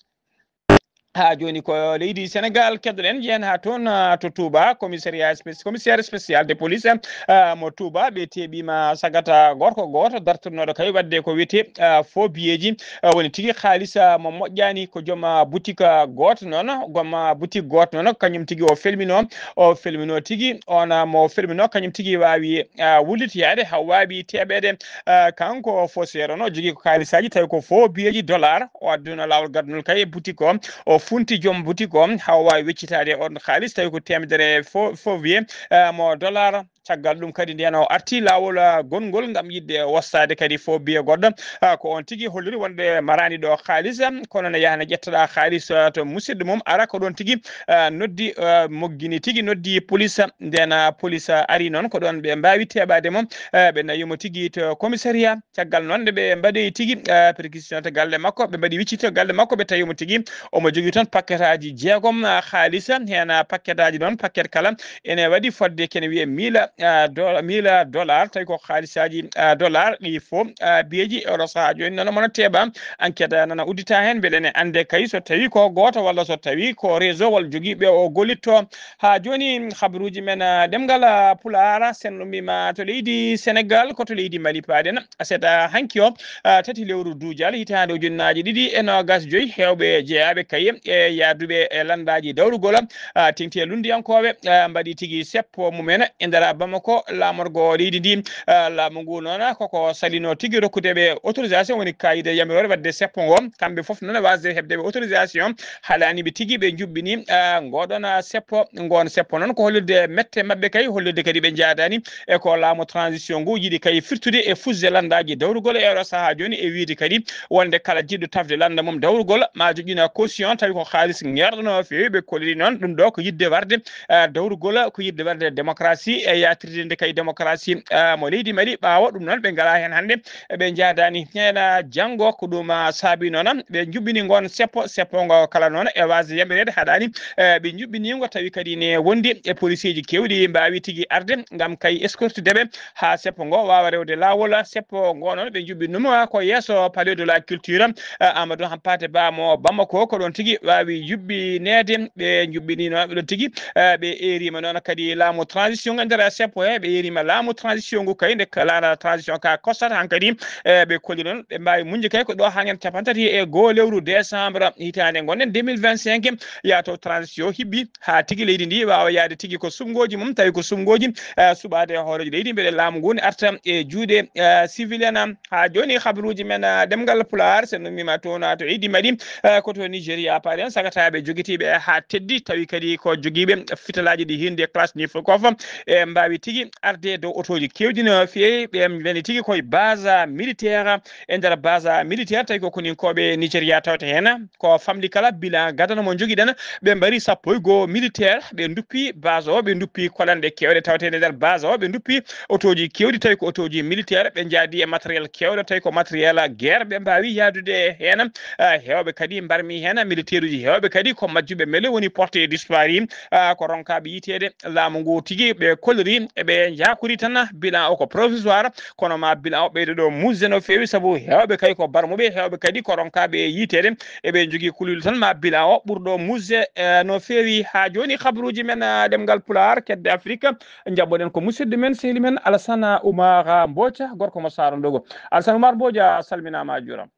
Haa jooni ko leydi Senegaal, keddoɗen, jehen haa toon, ah, to Touba, commissariat spéci-, commissaire spécial de police, ah, mo Touba, ɓe teeɓiima sagata gorko gooto dartornooɗo kay waɗde ko wiyetee, ah, faux billeeji, ah, woni tigi kaalis, ah, mo moƴƴaani, ko joom, ah, boutique, ah, gooto noon, joom, ah, boutique gooto noon, kañum tigi o felminoo, o felminoo tigi, oon, ah, mo felminoo, kañum tigi waawi, ah, wullitoyaade, haa waawi teeɓeede, ah, kanko faux seerono, o jogii ko kaalisaaji, tawi ko faux billeeji dollar, o adduno laawol gaddunol kay e boutique o, o funti joom boutique o, haa o waawi weccitaade on kaalis, tawi ko teemedere fo-, faux billet, eh, mo dollar. Caggal ɗum kadi, ndeen o arti laawol, ah, gonngol ngam yiɗde wostaade kadi faux billet goɗɗo. Ah, ko on tigi holliri wonde maraani ɗo kaalis, ah, kono ne yaha ne ƴettoɗaa kaalis, ah, to musidɗo mum, ara ko ɗoon tigi, ah, noddi, ah, moggini tigi, noddi police. Ndeen, ah, police, ah, ari noon, ko ɗoon ɓe mbaawi teeɓaade mo, ah, ɓe nawi mo tigi to commissariat. Caggal noon, nde ɓe mbaɗoyi tigi, ah, perquisition to galle makko, ɓe mbaɗi wiccito galle makko, ɓe tawi mo tigi omo jogii toon paquetaaji jeegom, ah, kaalis, heen, ah, paquetaaji noon, paquet kala ene waɗi fodde kene wiyee mille, ah, do-, mille dollar, tawi ko kaalisaaji, ah, dollar ɗi fof, ah, billeeji euro. Sahaa jooni noon, omo teeɓa, enquête nana uddita heen, mbele ene annde kay so tawi ko gooto walla so tawi ko réseau walla jogiiɓe o gollitto. Haa jooni, habaruuji men, ah, ɗemngal, ah, Pulaar, sen ummiima to leydi Senegaal, ko to leydi Mali paaɗen. Aset, ah, hanki o, ah, tati lewru duujal hitaande ujunnaaji ɗiɗi e noogas joyi, heewɓe jeyaaɓe kay e yahduɓe e lanndaaji dawrugol, ah, teeŋti e lunndiyankooɓe, ah, mbaɗi tigi seppo mumen e nder Bamako, laamorgo leydi ndi. Ah, laamu ngu noon, koko salino tigi rokkude ɓe autorisation, woni kaayide yamiroore waɗde seppo ngo. Kamɓe fof noon, waasde heɓde ɓe autorisation, haalani ɓe tigi ɓe njuɓɓini, ah, ngoɗon, ah, seppo. Ngoon seppo noon ko hollirde mette maɓɓe kay, hollirde kadi ɓe njaadaani e ko laamu transition ngu yiɗi kay firtude e fusde lanndaaji dawrugol e oɗo sahaa jooni, e wiyde kadi wonde kala jiɗɗo tafde lannda mum dawrugol ma joƴƴina caution, tawi ko kaalis ngeerɗo no feewi. Ɓe kolliri noon ɗum ɗo ko yiɗde warde, ah, dawrugol, ko yiɗde warde démocratie e yaatirde kay démocratie, ah, mo leydi Mali. Ɓaawo ɗum noon ɓe ngalaa heen hannde, ɓe njaadaani heen, ah, janngo. Ko ɗum, ah, saabi noon ɓe njuɓɓini ngoon seppo, seppo ngo kala noon e waasde yamireede haɗaani, eh, ɓe njuɓɓini ngo, tawi kadi ne wondi e policier ji keewɗi mbaawi tigi arde ngam kay escortude ɓe haa seppo ngo waawa rewde laawol. Seppo ngo noon ɓe njuɓɓini ɗum ko yeeso Palais de la Culture, eh, Amadou Hampâté Bâ mo Bamako, ko ɗoon tigi waawi yuɓɓineede. Ɓe njuɓɓini noon ɓe ɗoon tigi, eh, ɓe eeriima noon kadi laamu transition e nder seppo he, ɓe eeriima laamu transition ngu kay, nde ka laana transition ka kosata hankadi, eh, ɓe kolli noon ɓe mbaawi muñde kay ko ɗo haa ñande cappanɗe tati e goo lewru décembre hitaande ngonɗen deux mille vingt-cinq, yaato transition hiɓɓi haa tigi leydi ndi waawa yahde tigi ko suɓngooji mum, tawi ko suɓngooji, eh, suɓaade e hooreejo leydi, mbele laamu ngu ne arta e juuɗe, eh, civil en. Haa jooni habaruuji men, eh, ɗemngal Pulaar, so en ummiima toon, eh, to leydi Mali, eh, ko to Nigeria paaɗen, sagataaɓe jogitiiɓe haa teddi, tawi kadi ko jogiiɓe fitalaaji ɗi hiinde Kalachnikov, e mbaawi tigi arde dow otooji keewɗi no feewi. Ɓe mbeni tigi koye base militaire, e nder base militaire, tawi ko koninkooɓe Nigeria tawata heen. Ko famɗi kala bilan gadano mo njogiɗen, ɓe mbari sappo e goo militaire, ɓe nduppi base o, ɓe nduppi kolanɗe keewɗe tawatee e nder base o, ɓe nduppi otooji keewɗi, tawi ko otooji militaire, ɓe njaadi e matériel keewɗo, tawi ko matériel guerre, ɓe mbaawi yahdude heen. Ah, heewɓe kadi mbarmi heen, militaire uji heewɓe kadi ko majjuɓe mele woni porté disparu, ah, ko ronkaaɓe yiteede laamu ngu tigi, ɓe kolliri eɓe njaakori tan bilan o ko provisoire, kono ma bilan o ɓeydo ɗo musde no feewi, sabu heewɓe kay ko barmuɓe, heewɓe kadi ko ronkaaɓe e yiiteede, eɓe njogii kulol tan ma bilan o ɓurɗo musde, eh, no feewi. Haa jooni, habruuji men, eh, ɗemngal Pulaar, Kedde Afrik, njaɓɓoɗen ko musidɗo men, sehli men Alassane Oumar Mbodia, gorko mo Saara Ndogo. Alassane Oumar Mbodia, a salminaama, a juuraama.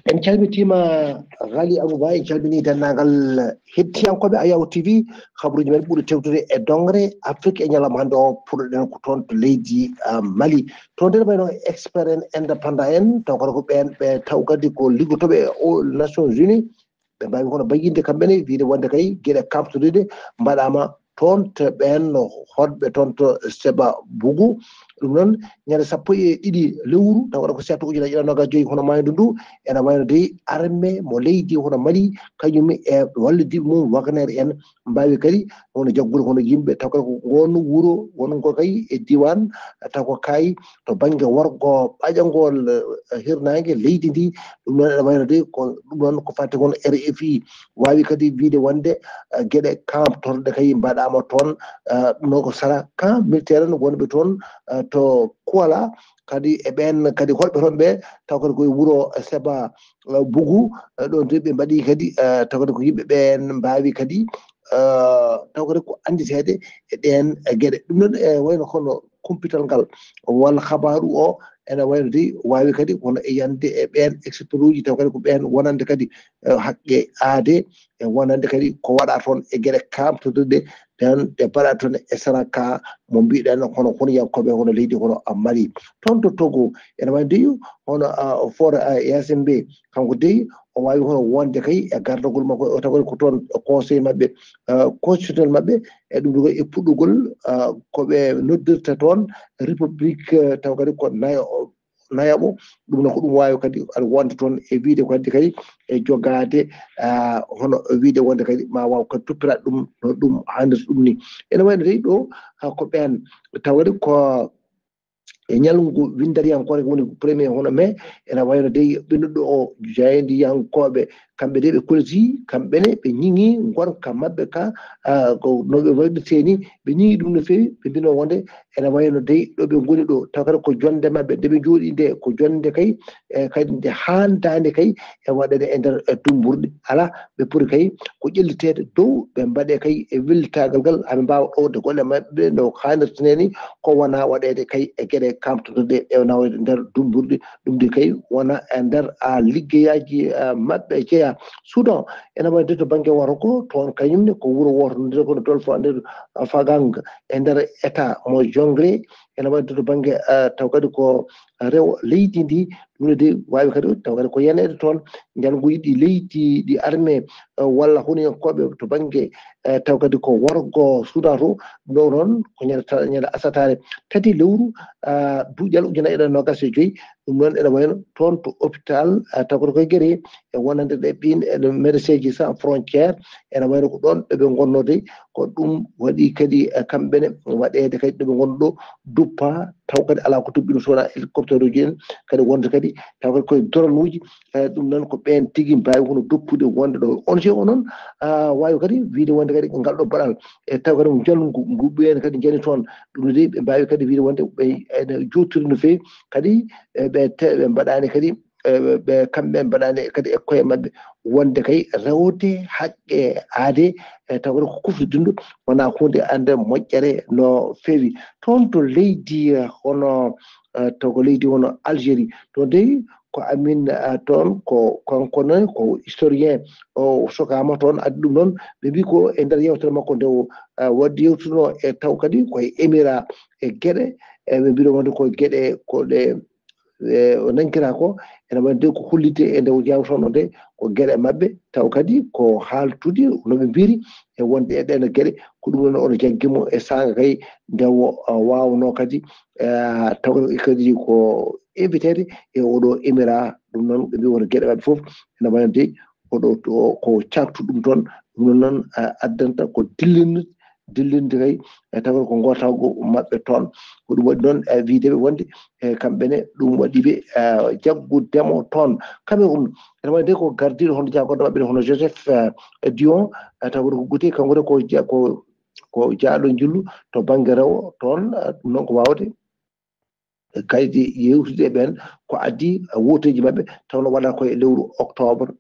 En calmitiima Ghali Abouba, en calminii denndaangal hettiyankooɓe Ayaw T V. Habruuji men ɓuri tewtude e doŋre Afrik e ñalawma hannde o, puɗɗoɗen ko toon to leydi, ah, Mali. Toon ene wayi no expert en, indépendant en, taw kadi ko ɓeen ɓe taw kadi ko liggotooɓe e o Nations Unies. Ɓe mbaawi kono bayyinde kamɓe ne, wiyde wonde kay geɗe kamtodiiɗe mbaɗaama toon to ɓeen hoɗɓe toon to Seba Bugu. Ɗum noon, ñande sappo e ɗiɗi lewru, taw waɗa ko seeɗa ujunaaji ɗiɗi e noogas joyi, hono maaydu ndu, ene wayno dey armée mo leydi hono Mali, kañum e wallidiiɓe mum Wagner en mbaawi kadi hono jaggude hono yimɓe, taw kadi ko ngoon wuro wongo kay e diiwaan, taw ko kay to bannge worgo ɓaƴangol, eh, hirnaange leydi ndi. Ɗum noon ene wayno dey ko ɗum noon ko fati kon R F I waawi kadi wiyde wonde, eh, geɗe kamtorɗe kay mbaɗaama toon, eh, ɗum noon ko sara camp militaire en wonɓe toon, eh, to Kuala, kadi e ɓeen kadi hoɗɓe toon ɓe, taw kadi koye wuro Seba, eh, Bugu, eh, ɗoon de ɓe mbaɗi kadi, eh, taw kadi ko yimɓe ɓeen mbaawi kadi, eh, taw kadi ko annditeede e ɗeen, eh, geɗe. Ɗum noon e wayno kono kumpital ngal walla habaaru o ene wayno dey waawi kadi kono e yande e ɓeen expert uji, taw kadi ko ɓeen wonande kadi, eh, haqqe aade e wonande kadi ko waɗa toon e geɗe kamtodirɗe ɗen ɗe mbaɗa toon e saraka mo mbiɗen hono honoyankooɓe hono leydi hono Mali. Toon to Togo ene wayi dey hono, ah, fort, ah, S M B, kanko dey o waawi hono wonde kay e gardagol makko o taw kadi ko toon conseil maɓɓe, ah, constitutionnel maɓɓe, e ɗum ɗo e puɗɗugol, ah, ko ɓe noddirta toon république, eh, taw kadi ko nayo nayaɓo. Ɗum noon ko ɗum waawi kadi aɗa wonde toon e wiyde ko heddi kadi e jogaade, ah, hono wiyde wonde kadi ma waaw kadi toppiraade ɗum no ɗum haanirta ɗum ni. Ene wayno dey ɗo, ah, ko ɓeen taw kadi ko e ñalngu winndariyankore woni premier hono mai, ene wayno dey ɓennuɗo o jaayndiyankooɓe, kamɓe dey ɓe koliti, kamɓe ne ɓe ñiŋi ngonka maɓɓe ka, ah, ko no ɓe waɗirtee ni, ɓe ñiŋi ɗum no feewi, ɓe mbino wonde ene wayno dey ɗo ɓe ngoni ɗo, taw kadi ko jonnde maɓɓe, nde ɓe njooɗi nde, ko jonnde kay, e kadi nde haandaani kay e waɗeede e nder, e dummburɗe. Alaa, ɓe poti kay ko ƴelliteede dow, ɓe mbaɗee kay e wellitaagal ngal, haa ɓe mbaawa ɗowde golle maɓɓe no haanirta ni, ko wonaa waɗeede kay e geɗe kamtodirɗe e nawde nder dummburɗe. Ɗum de kay wona e nder, a, liggeyaaji, a, maɓɓe jeyaa. Soudan, ene waɗde to bannge wooto ko toon kañum ne ko wuro wooto nde ko Dolfo nder, a, Fagang e nder état mo Jonglei. Ene waɗde to bannge, a, taw kadi ko rewo leydi ndi, ɗum ne de waawi kadi taw kadi ko yeneede toon njannguuji ɗi leydi ɗi armée, a, walla honiyankooɓe to bannge, a, taw kadi ko worgo Soudan to. Ɗo noon ko ñande ta-, ñande asataare tati lewru, a, duuɓi ujunaaji ɗiɗi e noogas e joyi. Ɗum noon ene wayno toon to hôpital, a, taw kadi koye Guéréé e wonande ɗe ɓiin e ɗo Médecins Sans Frontières, ene wayno ko ɗoon ɓe ɓe ngonnoo dey, ko ɗum waɗi kadi, e, kamɓe ne waɗeede kadi ɗo ɓe ngonnoo ɗo duppa, taw kadi alaa ko tuggi ɗum so wonaa hélicoptère uji en kadi wonde kadi, taw kadi koye drone uji, e, ɗum noon ko ɓeen tigi mbaawi hono duppude wonde ɗo. O N G o noon, a, waawi kadi wiyde wonde kadi ngal ɗo baɗal, e, taw kadi njalngu ngu ɓeen kadi njani toon, ɗum ne dey ɓe mbaawi kadi wiyde wonde ɓe ene jottiri no feewi kadi, e, ɓe te-, ɓe mbaɗaani kadi, e, ɓe, ɓe kamɓe mbaɗaani kadi e koye maɓɓe wonde kay rewde haqqe aade, e, taw kadi ko kufnidinɗo wonaa huunde annde moƴƴere no feewi. Toon to leydi, e, hono, e, to ko leydi hono Algérie, toon dey ko Amine, a, toon ko kanko ne ko historien, o sukaama toon, addi ɗum noon, ɓe mbi ko e nder yewtere makko nde o, a, waddi yewtuno e taw kadi ko e Émirat e geɗe, e ɓe mbiɗo wonde ko geɗe ko ɗe, e, o nangira ko, ene wonde ko hollitde e nde o yewtono nde ko geɗe maɓɓe, taw kadi ko haaltude no ɓe mbiri e wonde e ɗeen geɗe, ko ɗum noon oɗo jaggi mo e saanga kay nde o, a, waawno kadi, e, taw kadi ko inviteede e oɗo Émirat. Ɗum noon ɓe mbi won geɗe maɓɓe fof ene wayno dey oɗo to, ko caktu ɗum toon. Ɗum noon, a, addanta ko dillinde, dillinde kay, e taw ko ngootaango maɓɓe toon. Ko ɗum waɗi noon, e, wiyde ɓe wonde, e, kamɓe ne ɗum waɗi ɓe, e, jaggude mo toon. Cameroun, ene wayde ko gardiiɗo hono jagorɗo maɓɓe hono Joseph, e, Dion, e, taw ko Gouté, kanko de ko ja-, ko ko jaaɗo njillu to bannge rewo toon. Ɗum noon ko waawde kaydi yewtude e ɓeen ko addi wooteeji maɓɓe, taw no waɗata ko e lewru octobre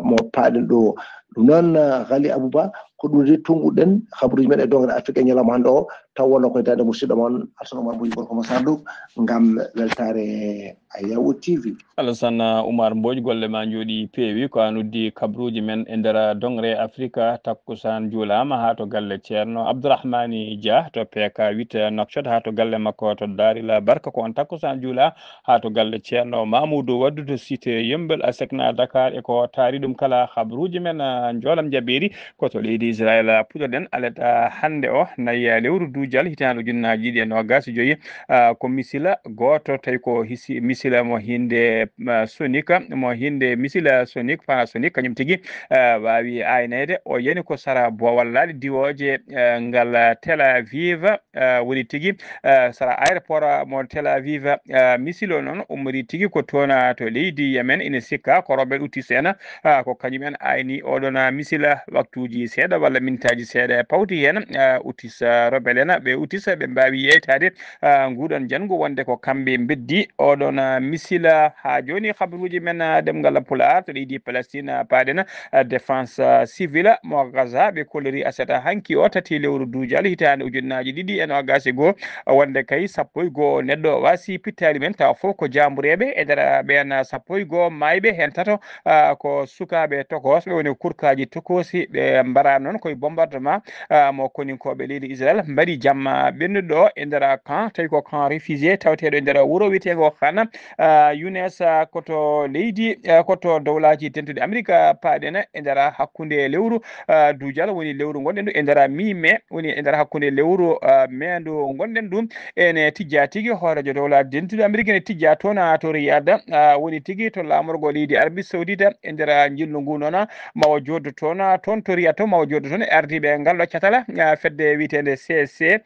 mo paaɗen ɗo. Ɗum noon, Ghali Abouba, ko ɗum de tonnguɗen habaruuji men e dongre Afrique e ñalawma hannde o, taw wonno koye daande musidɗo mon Alsan Omar Mboji, gorko mo Sarɗo, ngam weltaare Ayawo T V. Alassane Oumar Mbodj, golle ma njooɗi peewi. Ko an uddi kabruuji men e nder dongre Afrika. Takkusaan juulaama haa to galle Ceerno Abdourahmani Dia to P K huit Nouakchott, haa to galle makko to Daarila Barka. Ko on takkusaan juula haa to galle Ceerno Mamoudou Waddu to cité Yembel, a sekna Dakar, e ko taari ɗum kala. Habruuji men, ah, njoolam jabeeri ko to leydi Israel, ah, puɗɗoɗen alet, ah, hannde o, nayi, ah, lewru duujal hitaande ujunnaaji ɗiɗi e noogaas e joyi. Ah, ko misila gooto, tawi ko hisi-, misila mo hinde, ah, sonika, mo hinde misila sonik, panasonic, kañum tigi, ah, waawi aynayde. O yani ko sara Boowal Laaɗe diwooje, ah, ngal, ah, Tel Aviv, ah, woni tigi, ah, sara aéroport, ah, mo Tel Aviv. Ah, misila o noon ummori tigi ko toon, ah, to leydi Yemen, ina sikka ko rebelle Houthis en, ah, ko kañum en ayni oɗon, ah, misila. Waktuuji seeɗa walla mintaaji seeɗa pawti heen, ah, Houthis, ah, rebelle en, ɓe Houthis ɓe mbaawi yeytaade, ah, nguɗon janngo wonde ko kamɓe mbeddi oɗon, ah, misila. Haa jooni, habaruuji men, ah, ɗemngal Pulaar to leydi Palestine, ah, paaɗen, ah, défense, ah, civile mo Gaza, ɓe kolliri aset hanki o, tati lewru duujal hitaande ujunnaaji ɗiɗi e noogaas e goo, wonde kay sappo e goo neɗɗo waasi pittaali men, tawa fof ko jaambureeɓe. E nder ɓeen sappo e goo maayɓe, heen tato, ah, ko sukaaɓe tokosɓe, woni kurkaaji tokoosi, ɓe mbara noon koye bombardement, ah, mo koninkooɓe leydi Israel mbaɗi jamma ɓennuɗo e nder camp, tawi ko camp réfugié tawteeɗo e nder wuro wiyeteengo Khan, ah, Younes, ah, ko to leydi, ah, ko to Dowlaaji Dentuɗi Amerik, ah, paaɗen e nder hakkunde lewru, ah, duujal, woni lewru ngonɗen ndu e nder mi mai, woni e nder hakkunde lewru, ah, mai ndu ngonɗen ndu. Ene tijja tigi, hooreejo Dowlaaji Dentuɗi Amerik ene tijja toon, ah, to Riyad, ah, woni tigi to laamorgo leydi Arabie Saoudite e nder njillu ngu noon, ma o jooɗo toon, ah, toon to Riyad to, ma o jooɗo toon e ardiiɓe ngal ɗo catal, ah, fedde wiyeteende C C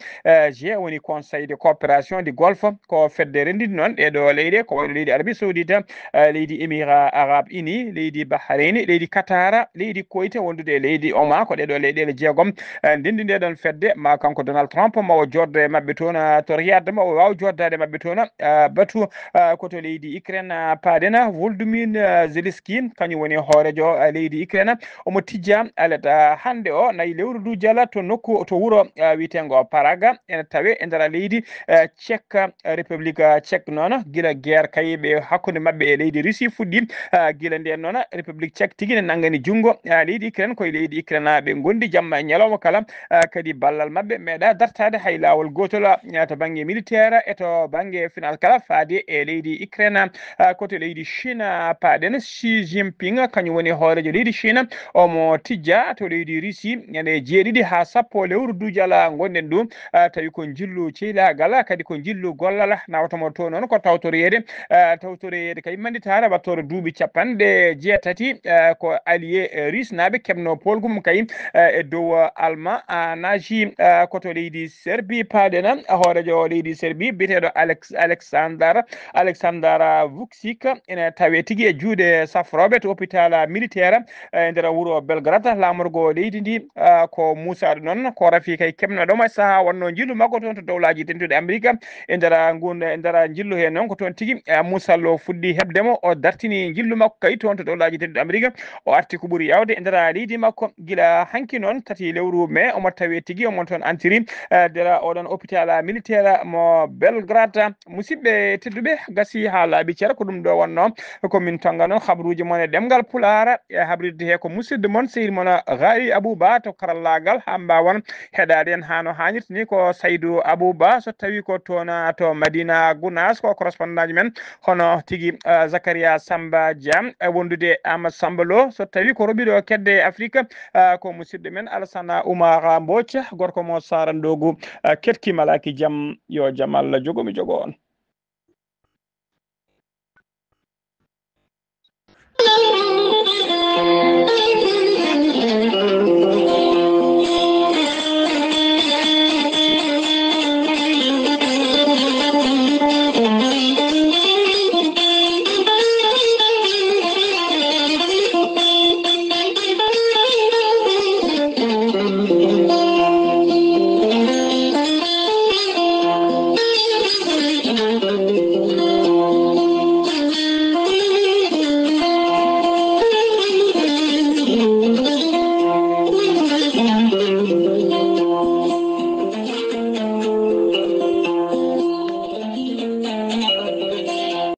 G, woni Conseil de Coopération du Golfe. Ko fedde renndinde noon ɗee ɗoo leyɗe, ko wayno leydi Arabie Saoudite, eh, leydi Émirats Arabes Unis, leydi Bahrein, leydi Qatar, leydi Kuwait, wondude e leydi Oman. Ko ɗee ɗoo leyɗeele jeegom, eh, ndenndi ndee ɗoon fedde. Ma kanko Donald Trump, ma o jooɗdo e maɓɓe toon, eh, to Riyad, ma o waaw jooɗdaade e maɓɓe toon, eh, batu, eh, ko to leydi Ukraine, eh, paaɗen. Volodymyr, eh, Zelensky, kañum woni hooreejo, eh, leydi Ukraine. Omo tijja alet, ah, hannde o, nayi lewru ndu jala to nokku, to wuro, ah, wiyeteengo Prague, ene tawe e nder leydi, eh, Tchèque, eh, République, ah, Tchèque noon, gila guerre kayiɓe hakkunde maɓɓe e leydi Russie fuɗɗi, ah, gila ndeen noon, République Tchèque tigi ne nanngani junngo, ah, leydi Ukraine, koye leydi Ukraine, ah, ɓe ngondi jamma e ñalawma kala, ah, kadi ballal maɓɓe meeɗa dartaade hay laawol gootol, ah, to bannge militaire e to bannge finance kala faade e leydi Ukraine, ah, ko to leydi Chine, ah, paaɗen. Xi Jinping, kañum woni hooreejo leydi Chine, omo tijja to leydi Russie ñande jeeɗiɗi haa sappo lewru dujala ngonɗen ɗum, ah, tawi ko njillu ceylaagal, kadi ko njillu gollal nawata mo to noon ko tawtoreede, ah, tawtoreede kay manditaare wattoore duuɓi capanɗe jeetati, ah, ko allié, eh, russe naaɓe keɓno poolgu mum kay, eh, e dow, ah, Alma, ah, Naji, ah, ko to leydi Serbie paaɗen, hooreejo leydi Serbie biyeteeɗo Alex-, Alexander, Alexander Vucic ene tawe tigi e juuɗe safrooɓe to hôpital militaire, eh, e nder wuro Belgrade, laamorgo leydi ndi, ah, ko muusaaɗo noon, ko rafi kay keɓnoɗo mo e sahaa wonno njillu makko toon to Dowlaaji Dentuɗi Amerika. E nder ngun, e nder njillu heen noon ko toon tigi, eh, muusallo fuɗɗi heɓde mo, o dartini njillu makko kay toon to Dowlaaji Dentuɗi Amerika. O arti ko ɓuri yaawde e nder leydi makko gila hanki noon, tati lewru mai, omo tawe tigi, omo toon antiri, eh, nder oɗon hôpital militaire mo Belgrade. Musidɓe tedduɓe, gasi haa laaɓi cer, ko ɗum ɗo wonno. Ko min tonga noon habruuji mon e ɗemngal Pulaar, e habrirde he ko musidɗo mon, sehil mon, Ghali Abouba to karallaagal, haa mbaawan heɗaade en haa no haanirta ni. Ko Saydou Abouba, so tawi ko toon to Madina Gounass, ko correspondant men, hono tigi, ah, Zakaria Samba Dia, eh, wondude Amadou Samba Lo, so tawi ko roɓiɗo kedde Afrique, ah, ko musidɗo men Alassane Oumar Mbodj, gorko mo Sarandogu, ah, ketki malaki jam, yo jam Allah jogo mi jogo on.